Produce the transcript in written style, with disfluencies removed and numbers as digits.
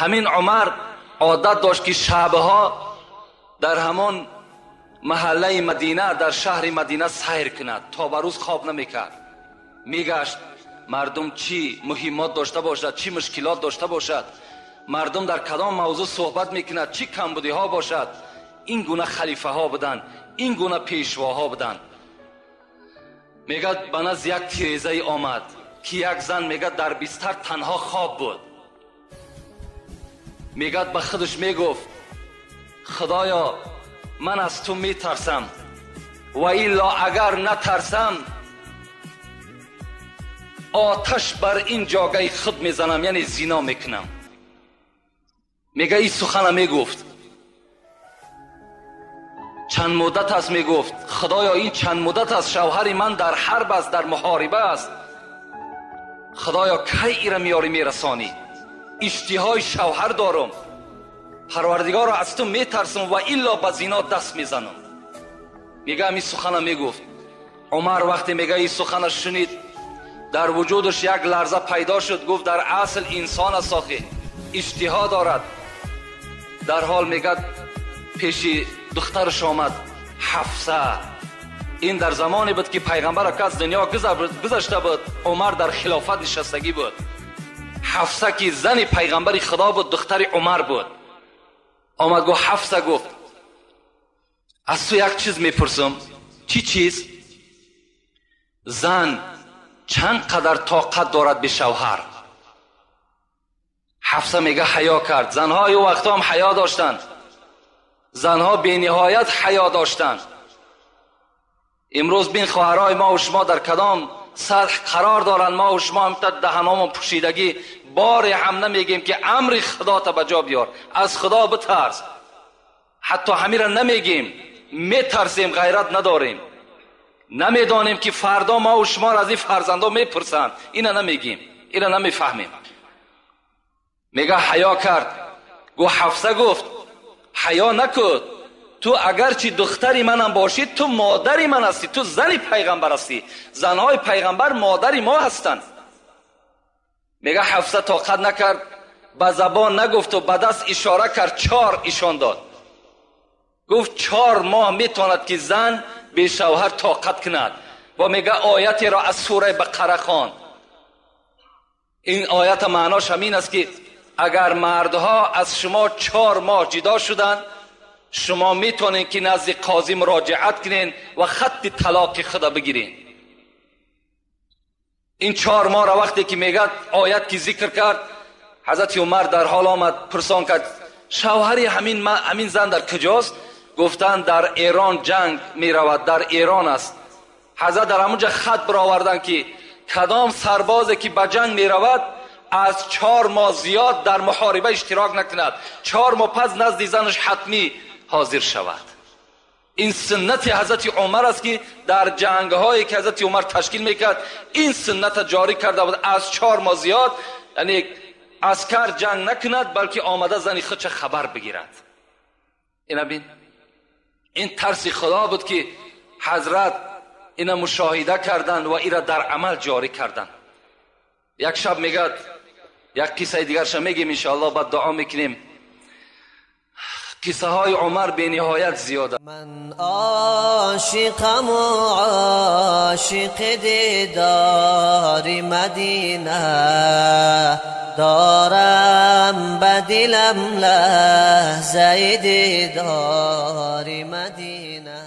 Ҳамин Умар одат дошт, ки шабҳо дар ҳамон маҳаллаи Мадина, дар шаҳри Мадина сайр кунад, то ба рӯз хоб намекард. Мегашт, мардум чӣ муҳиммот дошта бошад, чӣ мушкилот дошта бошад, мардум дар кадом мавзӯъ суҳбат мекунад, чӣ камбудиҳо бошад. Ин гуна халифаҳо буданд, ин гуна пешвоҳо буданд. Мегӯяд, ба назди як тирезае омад, ки як зан, мегӯяд, дар бистар танҳо хоб буд. Мегӯяд, ба худаш мегуфт: худоё, ман аз ту метарсам, ва илло агар натарсам, оташ бар ин ҷогаи худ мезанам, яъне зино мекунам. Мега, ин сухана мегуфт. Чанд муддат аст, мегуфт, худоё, ин чанд муддат аст шавҳари ман дар ҳарб аст, дар муҳориба аст. Худоё, кай ира меёрӣ, мерасонӣ? Иштиҳои шавҳар дорам. Парвардигоро, аз ту метарсам ва илло ба зино даст мезанам. Мега, ҳамин сухана мегуфт. Умар вақте, мега, ин сухана шунид, дар вуҷудаш як ларза пайдо шуд. Гуфт, дар асл инсон аст, охи иштиҳо дорад. Дар ҳол, мегӯяд, пеши духтараш омад, Ҳафса. Ин дар замоне буд, ки пайғамбар аз дунё гузашта буд, Умар дар хилофат нишастагӣ буд. Ҳафса, ки зани пайғамбари Худо буд, духтари Умар буд, омад, гуфт: Ҳафса, гуфт, аз ту як чиз мепурсам. Чӣ чиз? Зан чанд қадар тоқат дорад бе шавҳар? Ҳафса, мега, ҳаё кард. Занҳои ӯ вақтҳо ҳам ҳаё доштанд, занҳо бениҳоят ҳаё доштанд. Имрӯз бин, хоҳарҳои мо шумо дар кадом сатҳ қарор доранд. Мо шумо ҳам даҳаномон пӯшидагӣ, боре ҳам намегем, ки амри худота ба ҷо биёр, аз Худо битарс. Ҳатто ҳамира намегем, метарсем, ғайрат надорем. Намедонем, ки фардо мо шуморо аз ин фарзандо мепурсанд. Ина намегем, ина намефаҳмем. Мега, ҳаё кард. Гуфт, Ҳафса, гуфт, ҳаё накун. Ту агарчи духтари манам бошӣ, ту модари ман ҳастӣ, ту зани пайғамбар ҳастӣ. Занҳои пайғамбар модари мо ҳастанд. Мега, Ҳафса тоқат накард, ба забон нагуфту ба даст ишора кард, чор ишон дод. Гуфт, 4 моҳ метавонад, ки зан бешавҳар тоқат кунад. Ва, мега, оятеро аз сураи Бақара хонд. Ин оята маънош ҳамин аст, ки агар мардҳо аз шумо 4 моҳ ҷудо шуданд, шумо метавонед, ки назди қозӣ муроҷиат кунед ва хатти талоқи худа бигиред. Ин 4 моҳро вақте ки, мегӯяд, оят ки зикр кард, ҳазрати Умар дар ҳол омад, пурсон кард: шавҳари ҳамин зан дар куҷост? Гуфтанд, дар Эрон ҷанг меравад, дар Эрон аст. Ҳазрат дар ҳамонҷа хат бароварданд, ки кадом сарбозе ки ба ҷанг меравад, аз 4 моҳ зиёд дар муҳориба иштирок накунад, 4 моҳ пас назди занаш ҳатмӣ ҳозир шавад. Ин суннати ҳазрати Умар аст, ки дар ҷангҳое ки ҳазрати Умар ташкил мекард, ин сунната ҷорӣ карда буд: аз 4 моҳ зиёд, яъне, аскар ҷанг накунад, балки омада зани худша хабар бигирад. Ина бин, ин тарси Худо буд, ки ҳазрат ина мушоҳида карданд ва ира дар амал ҷорӣ карданд. Як шаб, мегӯяд, як қиссаи дигарша мегем, иншоалло, баъд дуо мекунем. Қиссаҳои Умар бениҳоят зиёд. Ман ошиқаму ошиқи дидори Мадина, дорам ба дилам лаҳзаи дидори Мадина.